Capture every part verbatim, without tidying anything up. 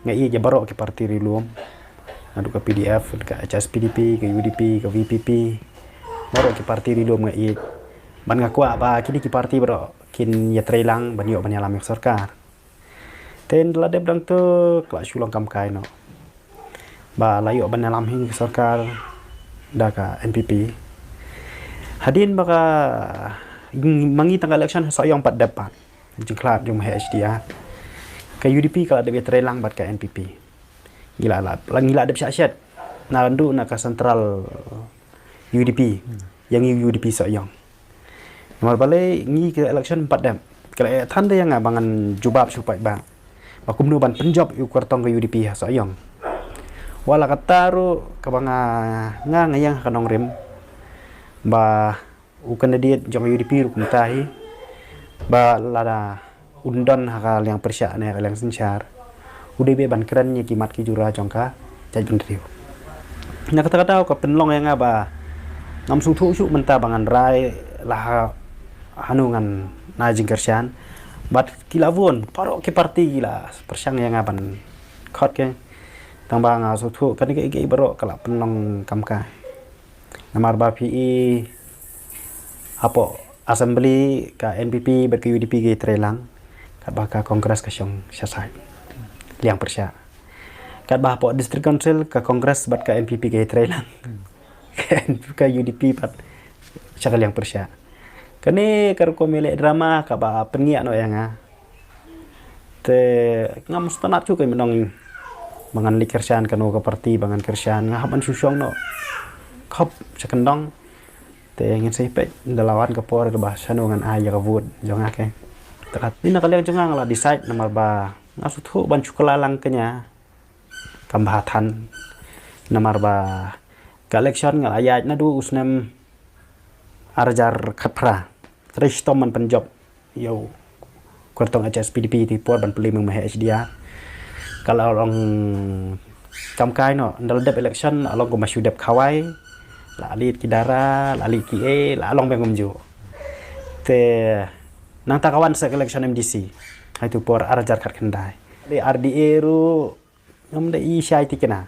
Nga ïeit ïa baroh ki parti ri lum. Naduh ka P D F, ka H S P D P, ka U D P, ka V P P. Baroh ki parti ri lum nga ïeit. Ban nga kwah ba kine ki parti baroh kin ïatreilang ban ïoh ban ïalam ïa ka sorkar. Te ynda la dep dang tu ka la shu long kam kai noh. Ba la ïoh ban ïalam hi ka sorkar da ka N P P. Hadien ba ka ma ngi tang ka election ha Sohiong pat dep pat. Jingkhlad jong H D A. Ka U D P ka la dep ïatreilang bad ka N P P. Ngi la la ngi la dep shah shet. Naduh na ka central U D P. Ïa ngi U D P Sohiong. Namar balei ngi ka election pat dep. Ka la ïathan da ïa nga ba ngan jubab shu paidbah. Ba kumno ban pynjop ïa u kyrtong ka U D P ha Sohiong. Wat la katta ruh kaba nga nga nga ïeng ha ka nongrim. Ba u candidate jong ka U D P ruh kumta hi. Ba lada un don ha ka liang pyrshah ne ka liang synshar. U dei beit ban kren ïa ki mat ki jura jong ka jaitbynriew. Na kata ka daw ka pynlong ïa nga ba ngam sngewthuh shuh mynta ba ngan rai la ha hanu ngan na jingkyrshan. Bad ki la bun, baroh ki parti ki la pyrshang ïa nga ban khot ke. Tang ba nga sngewthuh kane kaei kaei baroh ka la pynlong kam kai. Namar ba phi i hapoh Assembly ka N P P bad ka U D P ki treilang. Katba ka Congress ka shong sha side. Liang pyrshah. Katba hapoh District Council ka Congress bad ka N P P ki treilang. Ka U D P pat sha ka liang pyrshah. Kane ka rukom ïaleh drama kaba pynïaid noh ïa nga. Te ngam sngewtynnat shuh ka mynta ba ngan leit kyrshan kano ka parti ba ngan kyrshan nga hap ban shu shong noh. Khop sha kyndong. Te ngin sa ïa peit ynda la wan ka por kaba shano ngan ai ïa ka vote jong nga ke. Te ka dei na ka liang jong nga nga la decide namar ba nga sngewthuh ban shu kylla lang kane. Kam bha than namar ba ka election nga la ïaid naduh u snem ar hajar khatphra. Trei shitom ban pynjop ïa u kyrtong H S P D P te por ban pynlong ma H D A. Ka la long kam kai noh ynda la dep election la long kumba shu dep khawai. La leit ki dara, la leit ki ei, la long beng kumjuh. Te nangta ka wan sa ka election M D C. Hai tu por ar hajar khatkhyndai. Dei R D A ruh ngam da i shai tikna.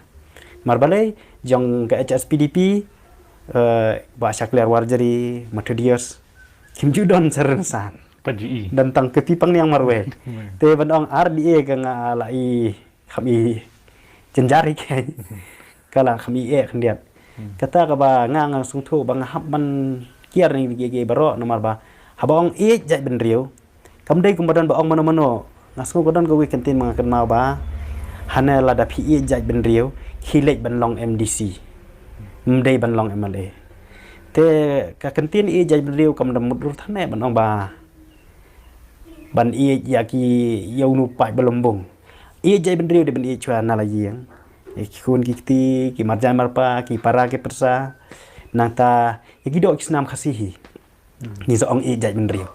Namar balei jong ka H S P D P, eh, Bah Shakliar Warjri, Methodius, kim ju don sa rynsan. Pat ju i. Don tang ka Pi Pangniang marwei. Hmm. Te ban ong R D A ka nga la i kham i jynjar hi ke. Ka la kham i eh khyndiat. Hmm. Kata kaba nga nga sngewthuh ba nga hap ban kiar ïa ki, ki baroh namar ba haba ong ïeit jaitbynriew. Kam dei kumba don ba ong mano mano. Nga sngew ka don kawei ka ktien ba nga kynmaw ba hane lada phi ïeit jaitbynriew, khie leit ban long M D C. Ym dei ban long M L A. Te ka ktien ïeit jaitbynriew kam da mutdur than ne ban ong ba ban ïeit ïa ki ïa uno u paid ba lymbung. Ïeit jaitbynriew dei ban ïeit shuwa na la ïing. Ïa ki khun ki kti, ki marjan marpa, ki para ki pyrsa. Nangta ïa ki doh ki snam Khasi hi. Ngi sa ong ïeit jaitbynriew.